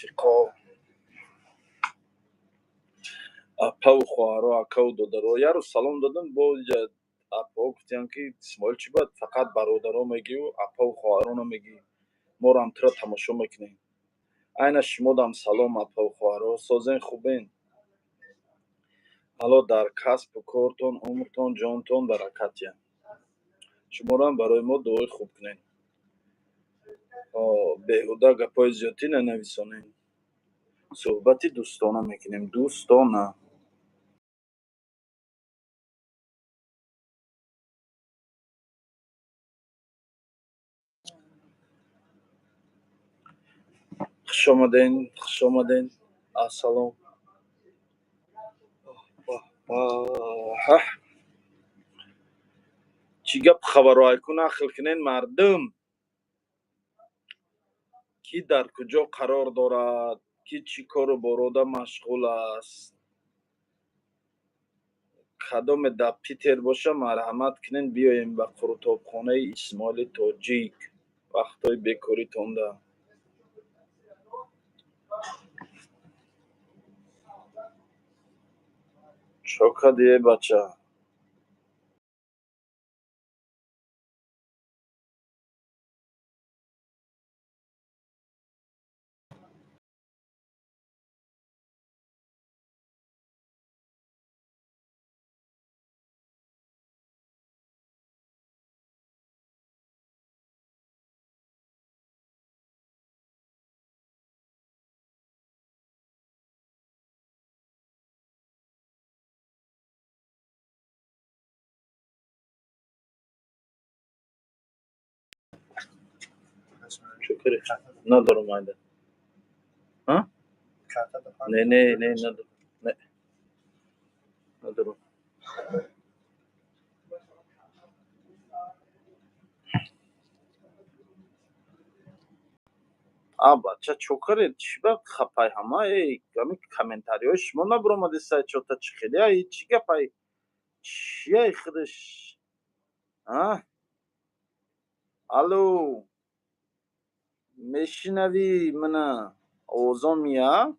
Рафиқо, апаву хоҳаро, акаву додаро, як рӯз салом додам, бо апаҳо гуфтиянд, ки Исмоил, чӣ бояд фақат бародаро мегию апаву хоҳаро намегӣ, моро ҳам туро тамошо мекунем. Айна шумодам салом, апаву хоҳаро, созен, хубен? Алло дар касбу кортон, умртон, ҷонтон баракат диҳад. Шуморо ҳам барои мо дуои хуб кунед. Беҳуда гапҳои зиёдтӣ нанависонем, суҳбати дӯстона мекунем, дӯстона. Хушомаден, хушомаден, ассалом. Чӣ гап, хабаро айку нақл кунен, мардум, кӣ дар куҷо қарор дорад, кӣ чӣ кору борода машғул аст? Кадоме дар Питер боша, марҳамат кунен, биёем ба қурутобхонаи Исмоили Тоҷик вақтҳои бекоритонда. Чо кардӣ, э бача? Чо кардӣ? Надорам айда. Не, не, не, надорам, не, надорам. А бача, чо кардед? Чӣ ба хапай ҳама? Э, ами комментариҳои шумо набуромадеса, чота чӣ хеле ай, чӣ гапай, чияй худаш? А, алло, мешинавӣ мана, овозон мея?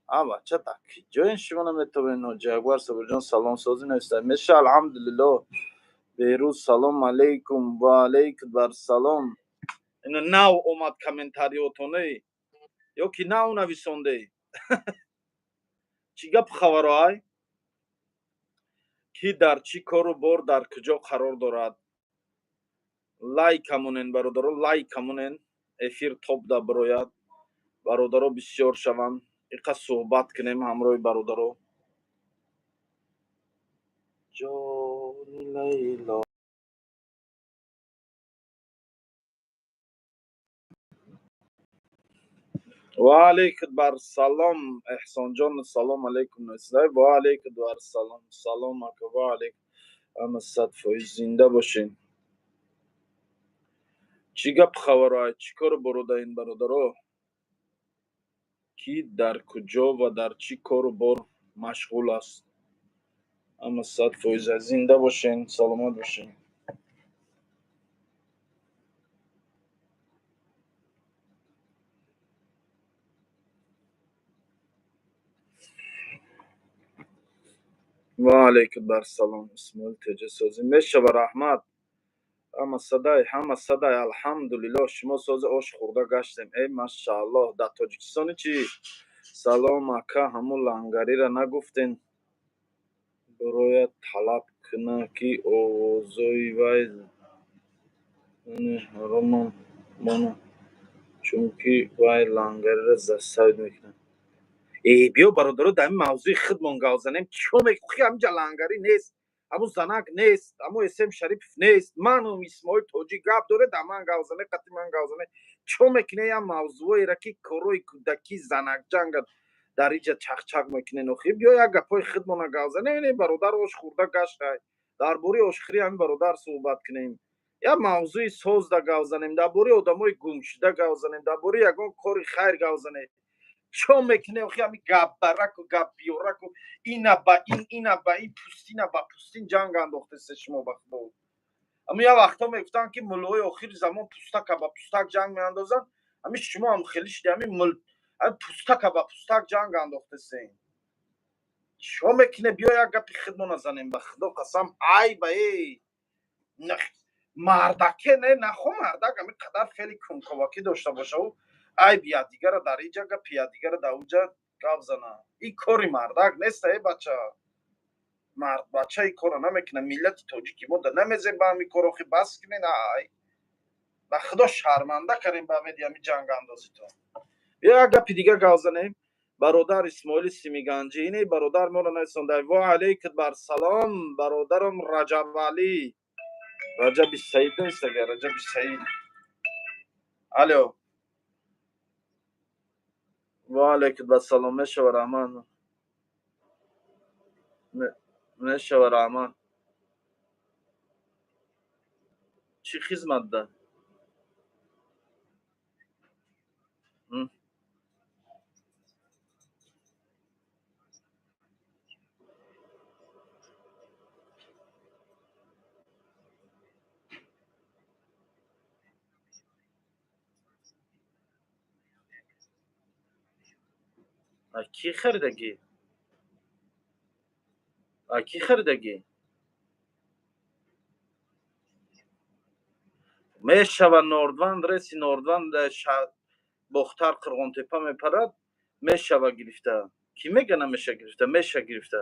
А бача, дар куҷоен шумо, наметавонед? Ҳоҷи Акбар Собирҷон, салом, созӣ нависта меша, алҳамдулилло. Беҳрӯз, салом алейкум, ва алейкум барсалом. Ина нав омад комментариотоне ё ки нав нависонде? Чӣ гап, хабаро ай, кӣ дар чӣ кору бор, дар куҷо қарор дорад? Лайка монен, бародаро, лайка монен, эфир топ да бирояд, бародаро бисёр шаванд, иқа суҳбат кунем ҳамроҳи бародаро. Ҷони Лайло. Ва алейкум барсалом, Эҳсонҷон, салом алейкум нависидай. Ва алейкум барсалом, салом ака, ва алейкум, ҳама 100%, зинда бошен. Чӣ гап, хабаро ай, чӣ кору бородаин, бародаро, кӣ дар куҷо ва дар чӣ кору бор машғул аст? Ҳама 100%, зинда бошен, саломат бошен. Ва алейкум барсалом, Исмоил Теҷасозӣ мешава, раҳмат. Ҳама садай, ҳама садай, алҳамдулилло. Шумо сози, ош хӯрда гаштем, э, машааллоҳ. Дар Тоҷикистони чӣ? Салом ака, ҳамун лангарира нагуфтен бирояд талаб куна, ки овозои вай ҳаромам мона, чунки вай лангарира заставить мекунад. Э, биё, бародаро, дар ин мавзӯи худмон гап занем. Чико мехоҳӣ? Ҳаминҷа лангарӣ нест, ҳамун занак нест, ҳамун Эсем Шарипов нест. Манум Исмоил Тоҷик гап доре, дар ман гап зане, қати ман гап зане. Чико мекунӣ? Ям мавзӯҳоеро, ки корҳои кӯдакӣ, занакҷанга дар инҷа чақчақ мекунен. Охи, биё як гапҳои худмона гап занем. Ин бародар ош хӯрда гаштай, дар бораи ошхӯрӣ ҳамин бародар суҳбат кунем, як мавзӯи созда гап занем, дар бораи одамои гумшуда гап занем, дар бораи ягон кори хайр гап занем. Чо мекунем охи? Ҳами гапбараку, гапбиёраку, ина ба ин, ина ба ин, пӯстина ба пӯстин ҷанг андохтесе шумо, ба худо. Ама як вақтҳо мегуфтанд, ки муллоҳои охири замон пӯстака ба пӯстак ҷанг меандозанд. Ҳамин шумо ҳам хеле шиди, ҳамин пустака ба пустак ҷанг андохтесен. Чико мекуне? Биё, як гапи худмона занем. Ба худо қасам, айба эй, мардаке не нахо, мардак ҳамин қадар хеле кунковакӣ дошта бошаву айби якдигара дар иҷа, гапи якдигара дар уҷа гап зана. Ин кори мардак неста, э бача. Мардбача ин корро намекунад. Миллати тоҷики мо да намезем ба ҳамин кор. Охи, бас кунен. Ай, ба худо, шарманда карем ба ҳамеди ҳамин ҷангандозитон. Биё, як гапи дига гап занем. Бародар Исмоили Симиганҷӣ, ини бародар моро нависонда: ва алайкум бар салом, бародарам Раҷабалӣ, Раҷаби Саид нест агар Раҷаби Саид. Алё, ва алайкум ассалом. Мешава, раҳмат, мешава, раҳмат. Чӣ хизмат да? Кӣ харидагӣ? Кӣ харидагӣ? Мешава. Нордванд, рейси Нордванд Бохтар, Қирғонтепа мепарад, мешава гирифта. Кӣ мега намеша гирифта? Меша гирифта.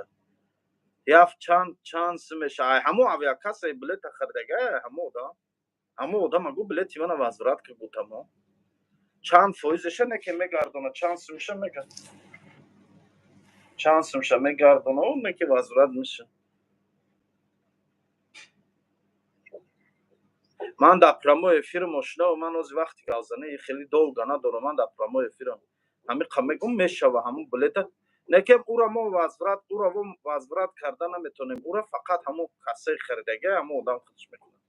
Яф чанд сум меша? Ай ҳамо авиакассаи билета харидага, ҳамо одам, ҳамо одам агу билети мана возврат ки бу, тамом. Чанд фоизеша неке мегардона, чанд сумша мега, чанд сумша мегардона, неки возврат меша. Ман дар прямой эфирам, ошино. Ман ози вақти гавзани хеле долго надорам. Ман дар прямой эфирам, ҳамин қа мегум, мешава ҳамун билета. Неке ура мо возврат, ура мо возврат карда наметонем. Ура фақат ҳамун кассаи харидага, ҳамун одам худаш мекунад.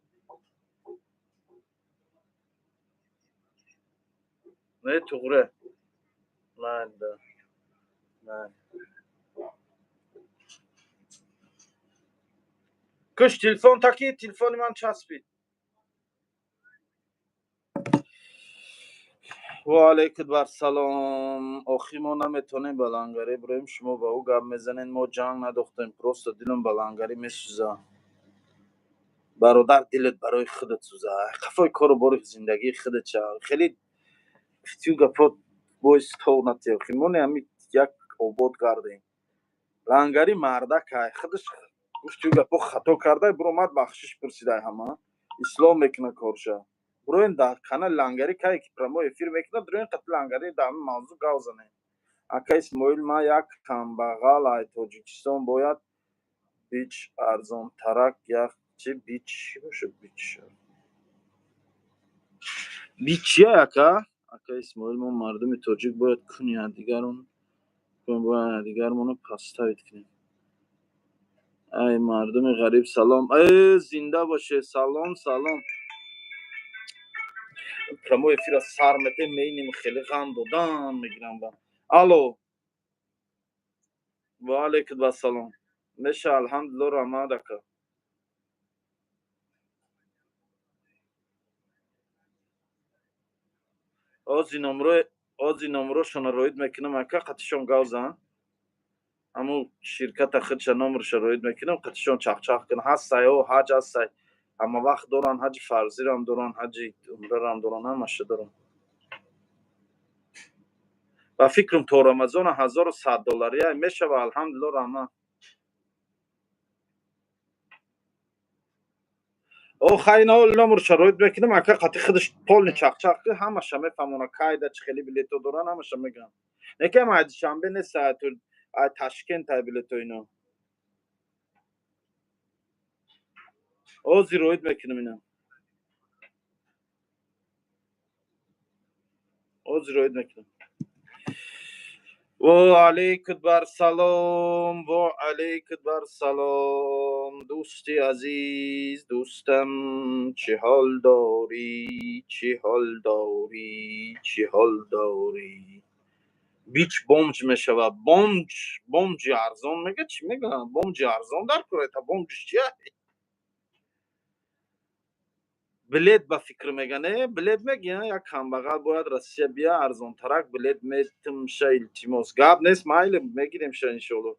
Не, туғре майда май. Куш телефон таки, телефони ман часпид. Ва алайкум ассалом. Охи, мо наметонем ба лангарӣ бироем, шумо ба ӯ гап мезанед. Мо ҷанг надохтем, просто дилам ба лангарӣ месӯза. Бародар, дилат барои худат сӯза, қафои кору бори зиндагии худат ша. Хеле фитю гапо боис тов натиё. Мо не ҳами як обод гардем. Лангари мардакай, худаш гуфтю гапо хато кардай, биромад, бахшиш пурсидай, ҳама ислом мекуна корша. Бироен дар канали Лангари, кае ки прямой эфир мекунад, бироен қати Лангари дар ҳамин мавзӯъ гап занем. Ака Исмоил, ман як камбағал ай Тоҷикистон, бояд бич арзонтарак як чи бич чӣ бошад? Бич, бич чия, ака? Ака Исмоил, мо мардуми тоҷик бояд куни якдигарон, бояд якдигармонро подставить кунем. Ай мардуми ғариб салом. Э, зинда боше, салом, салом. Прямой эфира сар метем, меинем, хеле ғам додан мегирам ба. Алло, ва алайкум ассалом. Меша, алҳамдулилло, раҳмат, ака. Ози номро, ози номрошонро роид мекунам, ака, қатишон гав зан. Ҳамун ширката худша номерша роид мекунам, қатишон чахчах кун. Ҳастай, о ҳаҷ ҳастай, ҳама вақт доранд, ҳаҷи фарзирам доранд, ҳаҷи умрарам доранд, ҳамаша доранд. Ба фикрам, то Рамазона 1100 доллария мешава. Алҳамдулилло, раҳмат. О, хайна, номерша роид мекунам, ака, қати худаш полный чахчах ки, ҳамаша мефаҳмона, кайда чӣ хели билето доранд, ҳамаша мегӯям. Некам ай Душанбе нест, ай Ташкент ай билето ино. Ҳозир роид мекунам ина, ҳозир роид мекунам. Во алайкум барсалом, во алайкум барсалом, дӯсти азиз. Дӯстам, чӣ ҳол дорӣ, чӣ ҳол дорӣ, чӣ ҳол дорӣ? Бич бомж мешавад. Бомж, бомжи арзон мега, чӣ мега? Бомжи арзон дар курета, бомжи чия? Билет ба фикр меган, билет мегия, як камбағал бояд Россия бия, арзонтарак билет метимша, илтимос. Гап нест, майли, мегиремша иншолло.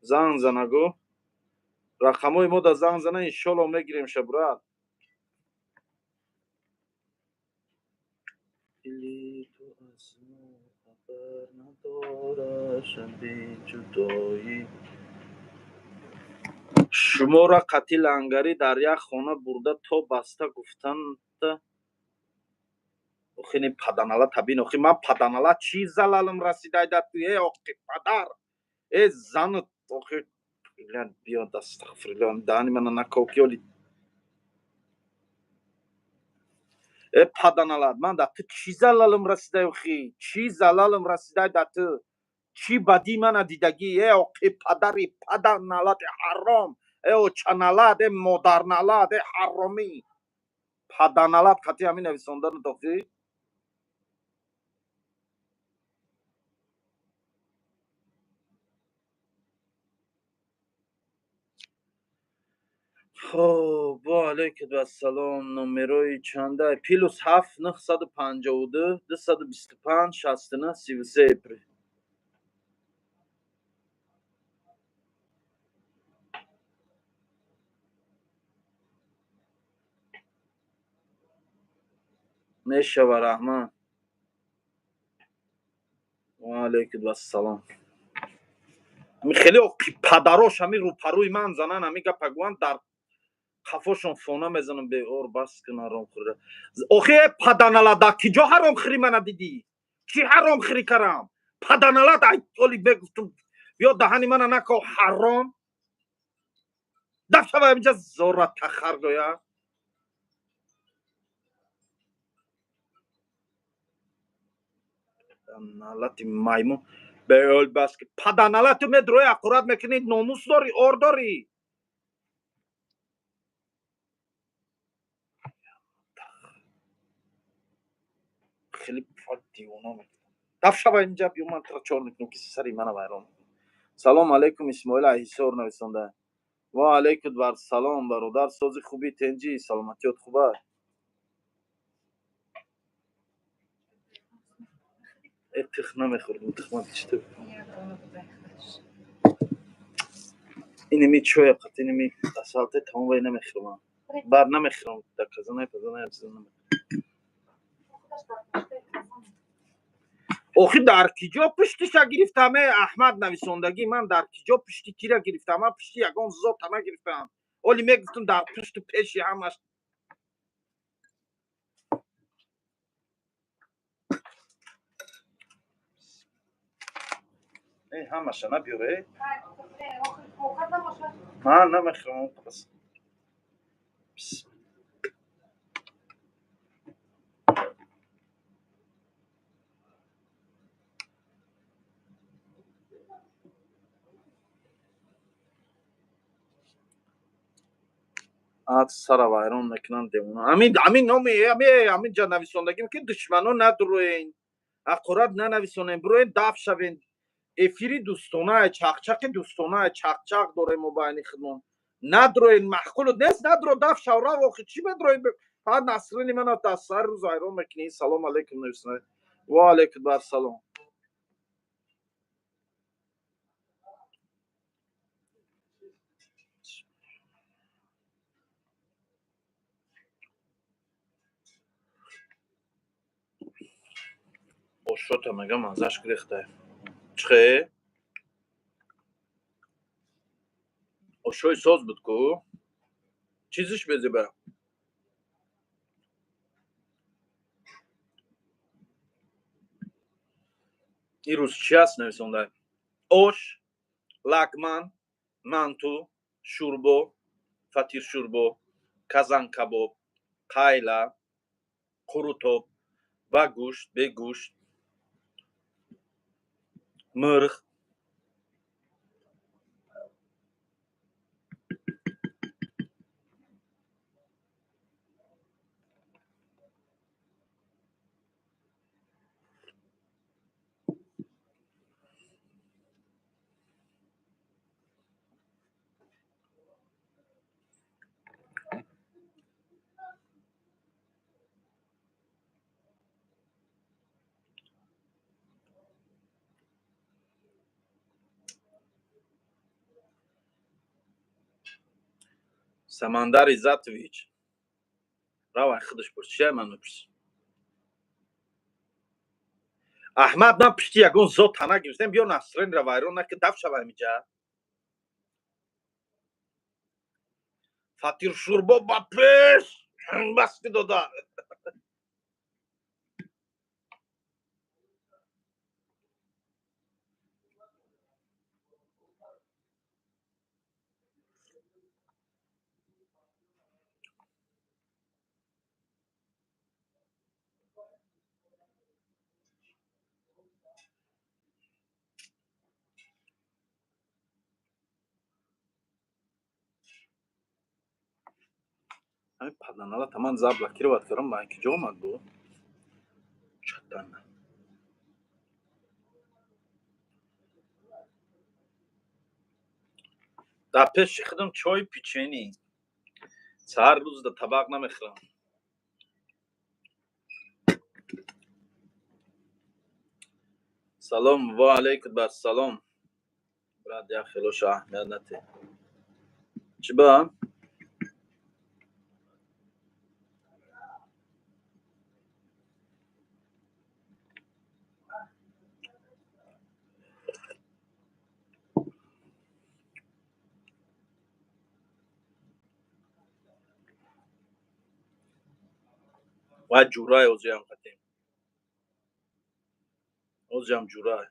Занг занаго. Рақамҳои мо да занг зана, иншолло мегиремша, брат. Дили ту аз мо хабар надорад, шаби ҷудоӣ. Шуморо қатъи лангарӣ дар як хона бурда то баста гуфтанда. Охи, не паданала табин, охи ман паданала чӣ залалам расидай да ту, э охи падар, э зану, охи биё, астағфирулло, даҳани мана накокиёли. Э паданалат, ман да ту чӣ залалам расидай, охи чӣ залалам расидай да ту, чӣ бадӣ мана дидагӣ, э оқи падари паданалати ҳаром, э очаналат, э модарналат, э ҳаромӣ паданалат, қатъи ҳамин нависонданат охи. Хоб, ва алайкум ассалом. Номерои чанда? +7 952 225 69 33. Мешава, раҳмат. Ва алайкум ассалом. Ами хеле оқи падарош ҳами рӯпарӯи ман занан, ҳами гапа гӯянд, дар қафошон фона мезанам. Беор, бас кун ҳаромхӯрӣ. Охи э паданалат, дар киҷо ҳаромхӯрӣ мана дидӣ? Чӣ ҳаромхӯрӣ карам? Паданалат, ай оли бегуфтум, биё даҳани мана нако, ҳаром. Даф шава инҷа, зора тахар гоя. Налати маймун, беол, бас ки паданалат, ту медрои ақурат мекунӣ, номус дорӣ, ор дорӣ? Хеле девона мекунам. Даф шава инҷа, биё, ман туро чор мекунам, ки сари мана вайрон. Салом алейкум, Исмоил Аҳисор нависонда. Ва алейкум бар салом, бародар, сози, хуби, тенҷӣ, саломатиёт хуба? Э, тих намехӯрдум, тихмат читу. Иними чоя қат, иними асалте тамом, вай намехӯрам. Бар намехӯрам, дар казанай пазанай чиза намехӯрам. Охи дар киҷо пуштиша гирифтам, э Аҳмад нависондагӣ, ман дар киҷо пушти кира гирифтам? Ман пушти ягон зота нагирифтам. Оли мегуфтум, дар пушту пеши ҳамаш. Э, ҳамаша набиёр, э. Ман намехӯрам. Ад сара вайрон мекунанд девона. Ҳамин номи ҳамин ҷа нависондагим, ки душмано надуроен, ҳақорат нанависонем, бироен, даф шавен. Эфири дӯстонае, чақчақи дӯстонае, чақчақ дорем мо байни худмон. Надроен, маъқулу нест, надро, даф шав, рав. Охи чӣ медроен? Фақат Насрини мана дар сари рӯз вайрон мекунӣ. Салом алейкум нависонда. Ва алейкум барсалом. Ошота мегам, маззаш гирехта. Чихе? Ошои соз буд ку, чизиш безеба. Ирӯз чи аст нависонда? Ош, лагман, манту, шӯрбо, фатиршӯрбо, казанкабоб, қайла, қурутоб, ба гӯшт, бегӯшт, мирғ. Самандар Иззатович, равай, худаш пурс, чия ман мепурсӣ? Аҳмад, ман пишти ягон зот тана гирифтем, биё Насринро вайрон наки, даф шава ҳамиҷа. Фатиршӯрбо ба пеш баски дода. Ҳамин паданала таман заблокировать кардам, ба ки ҷо омад бу чатана. Дар пеши худам чой, печенье. Саҳар рӯз да табақ намехӯрам. Салом, ва алайкум ассалом, брат. Як хелоша аҳамият натиҳ. Чӣ ба? Вай ҷурай озиам қатем, озиам ҷурай.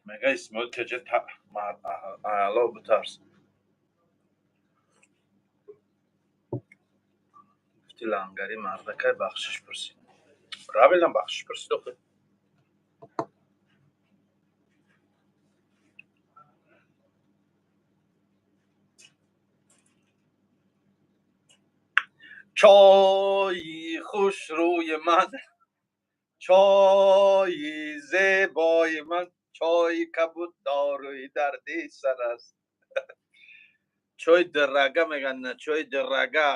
Мега Исмоил теҷа, Аллоҳ битарс. Гуфти лангари мардакай бахшиш пурсид. Правильно, бахшиш пурсид охи. Чойи хушрӯи ман, чойи зебои ман, чойи кабуд дорӯи дарди сар аст. Чойи дирага мегӯянд, на чойи дирага,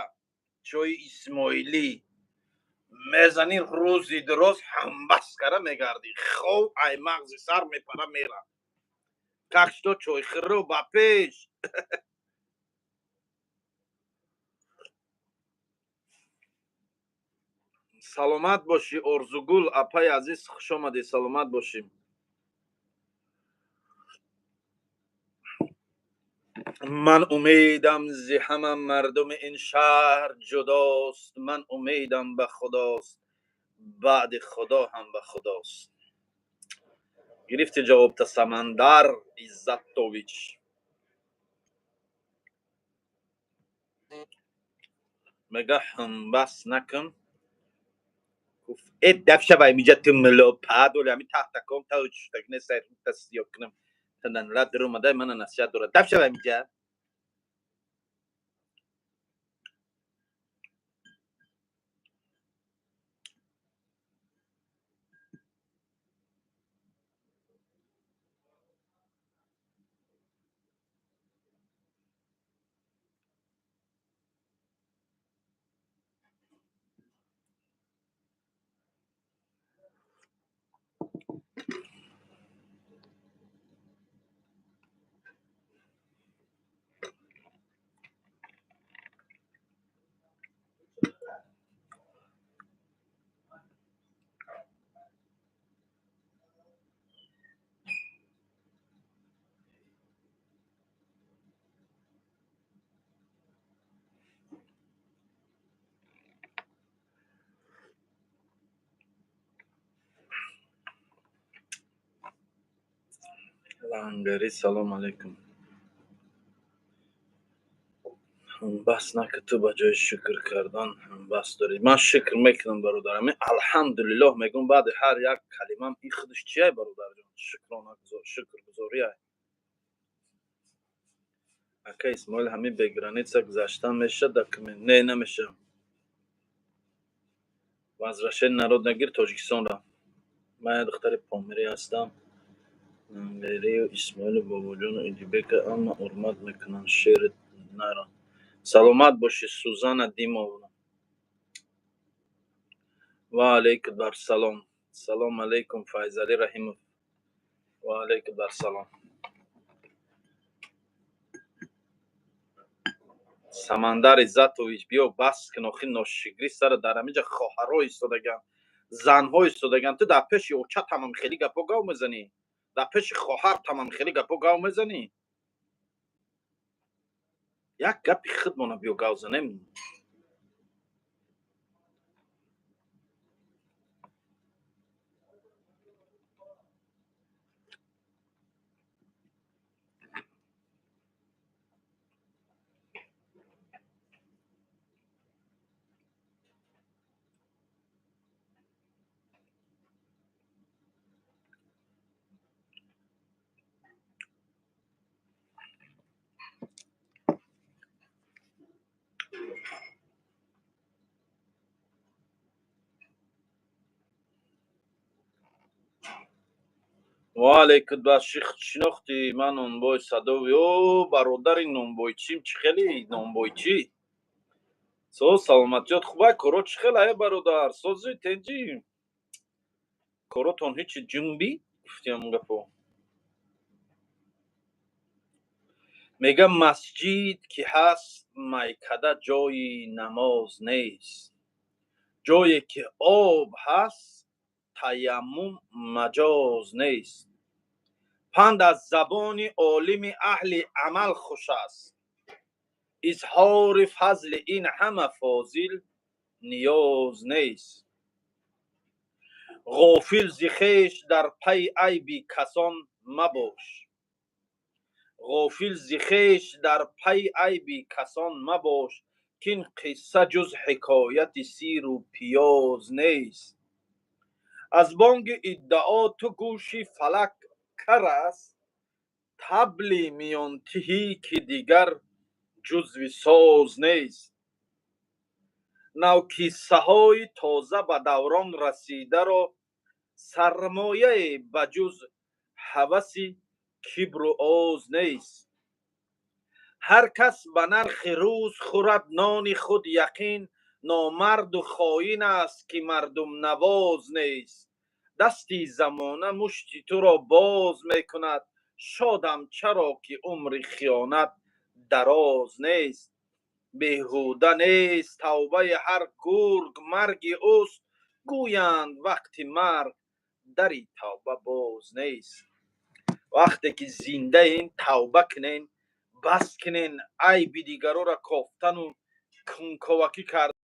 чойи исмоилӣ. Мезанӣ, рӯзи дуроз ҳамбас кара мегардӣ, хов ай мағзи сар мепара мера. Так что чойхӯрро ба пеш. Саломат бошӣ, Орзугул апаи азиз, хуш омадӣ, саломат бошӣ. Ман умедам зи ҳама мардуми ин шаҳр ҷудост, ман умедам ба худост, баъди худо ҳам ба худост. Гирифти ҷавобта, Самандар Иззатович? Мега ҳамбас накун. Гуфт: э, даф шава имиҷа, ту милопад, оли ҳами таҳтаком та неста сиёб кунам. Тананла даромада мана насиҳат дорад. Даф шава имиҷа. Лангари, салом алейкум. Бас нака, ту ба ҷои шукр кардан бас дорӣ. Ман шукр мекунам, бародар. Ами алҳамдулиллоҳ мегӯм баъди ҳар як калимам. Ин худаш чия, бародарҷон? Шукргузория. Ака Исмоил, ҳами бе граница гузаштан мешавад документ? Не, намешавад. Возвращение народ нагир Тоҷикистонро. Ман як духтари помирӣ ҳастам. Лангарию Исмоилу бобоҷону Идибека амма ҳурмат мекунанд, шери нарон. Саломат бошӣ, Сузана Димовна. Ва алейкум ассалом. Салом алейкум, Файзалӣ Раҳимов. Ва алейкум ассалом. Самандар Иззатович, биё, бас кун, охи ношигрӣ сара. Дар ҳаминҷа хоҳарҳо истодаган, занҳо истодаган. Ту дар пеши оча тамам хеле гапо гав мезанӣ, дар пеши хоҳар тамам хеле гапо гав мезанӣ. Як гапи худмона биё гав занем. Ва алейкум баших. Шинохтӣ, ман Нонбой Садов. Ё бародари нонбойчим, чӣ хели, нонбойчӣ? Соз, саломатиёт хубай? Коро чӣ хел, ая бародар? Сози, тенҷи, коротон ҳечи ҷунбӣ? Гуфтиам гапо. Мегам, масҷид ки ҳаст, майкада ҷои намоз нест, ҷое ки об ҳаст, таяммум маҷоз нест. Панд аз забони олими аҳли амал хуш аст, изҳори фазли ин ҳама фозил ниёз нест. Ғофил зи хеш дар пайи айби касон мабош, ғофил зи хеш дар пайи айби касон мабош, кин қисса ҷуз ҳикояти сиру пиёз нест. Аз бонги иддао ту гӯши фалак кар аст, табли миёнтиҳӣ ки дигар ҷузви соз нест. Навқиссаҳои тоза ба даврон расидаро сармояе ба ҷуз ҳаваси кибру оз нест. Ҳар кас ба нархи рӯз хӯрад нони худ, яқин номарду хоин аст, ки мардумнавоз нест. Дасти замона мушти туро боз мекунад, шодам, чаро ки умри хиёнат дароз нест. Беҳуда нест тавбаи ҳар гург марги ӯст, гӯянд вақти марг дари тавба боз нест. Вақте ки зиндаем, тавба кунен, бас кунен айби дигароро кофтану кунковакӣ кардан.